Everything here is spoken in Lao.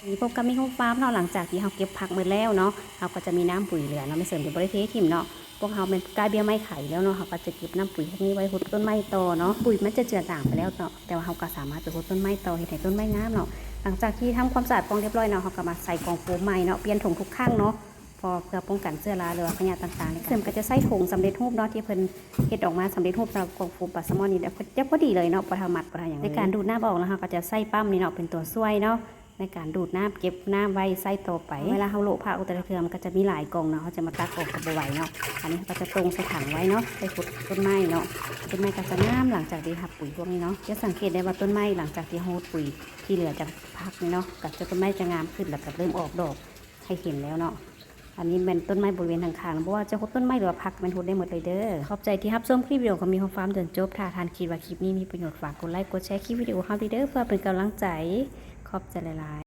ນີ້ພົບກັບມີໂຮມຟາມເນາະ ຫຼັງຈາກທີ່ເຮົາເກັບຜັກໝົດແລ້ວເນາະ ເຮົາກໍຈະມີນ້ຳປຸຍເຫຼືອເນາະ ແມ່ເສີມຈະບໍ່ໄດ້ເທຖິ້ມເນາະ. ພວກເຮົາແມ່ນກ້າເບ້ຍໄມ້ຂາຍຢູ່ແລ້ວເນາະ ເຮົາກໍຈະເກັບນ້ຳປຸຍພວກນີ້ໄວ້ຫົດຕົ້ນໄມ້ຕໍ່ເນາະ. ປຸຍມັນຈະເຈືອຈາງໄປແລ້ວເນາະ ແຕ່ວ່າເຮົາກໍສາມາດໄປຫົດຕົ້ນໄມ້ຕໍ່ ເຮັດໃຫ້ຕົ້ນໄມ້ງາມເນາະ. ຫຼັງຈາກທີ່ທຳຄວາມສະອາດກ່ອງຮຽບຮ້ອຍເນາະ ເຮົາກໍມາໃສ່ກ່ອງໂຟມໃໝ່ເນາະ ປ່ຽນຖົງທຸກຄັ້ງເນາະ ເພື່ອ ເພື່ອປ້ອງກັນເຊື້ອລາ ຫຼືວ່າພະຍາດຕ່າງໆ. ເສີມກໍຈະໃຊ້ຖົງສຳເລັດຮູບເນາະ ທີ່ເພິ່ນເຮັດອອກມາສຳເລັດຮູບສຳລັບກ່ອງໂຟມປາແຊລມອນນີ້ ຈະ ຈະພໍດີເລີຍເນາະ ບໍ່ຕ້ອງມັດ ບໍ່ຕ້ອງຫຍັງເລີຍ. ໃນການດູດນ້ຳອອກນະ ເຮົາກໍຈະໃຊ້ປ້ຳນີ້ເນາະ ເປັນຕົວຊ່ວຍເນາະ ໃນການດູດນ້ຳ ເກັບນ້ຳໄວ້ໃຊ້ຕໍ່ໄປ. ເວລາເຮົາໂລະຜັກແຕ່ລະເທື່ອ ມັນກໍຈະມີຫຼາຍກ່ອງເນາະ ເຮົາຈະມາຕັກອອກກໍບໍ່ໄຫວເນາະ. ອັນນີ້ເຮົາກໍຈະຕົງໃສ່ຖັງໄວ້ເນາະ ໄປຫົດຕົ້ນໄມ້ເນາະ. ຕົ້ນໄມ້ກໍຈະງາມຫຼັງຈາກທີ່ຮັບປຸຍພວກນີ້ເນາະ. ຈະສັງເກດໄດ້ວ່າຕົ້ນໄມ້ຫຼັງຈາກທີ່ເຮົາຫົດປຸຍທີ່ເຫຼືອຈາກຜັກນີ້ເນາະ ກໍຈະ ຕົ້ນໄມ້ຈະງາມຂຶ້ນ ແລ້ວກໍເລີ່ມອອກດອກໃຫ້ເຫັນແລ້ວເນາະ. ອັນນີ້ແມ່ນຕົ້ນໄມ້ບໍລິເວນຂ້າງໆ ບໍ່ວ່າຈະຫົດຕົ້ນໄມ້ ຫຼືວ່າຜັກ ແມ່ນຫົດໄດ້ໝົດເລີຍເດີ. ຂອບໃຈທີ່ຮັບຊົມຄລິບວິດີໂອຂອງມີໂຮມຟາມເດີນຈົບ. ຖ້າທ່ານຄິດວ່າຄລິບນີ້ມີປະໂຫຍດ ຝາກກົດໄລ ກົດແຊ ຄລິບວິດີໂອເຮົາເດີ ເພື່ອເປັນກຳລັງໃຈ. ຂອບໃຈຫຼາຍໆ.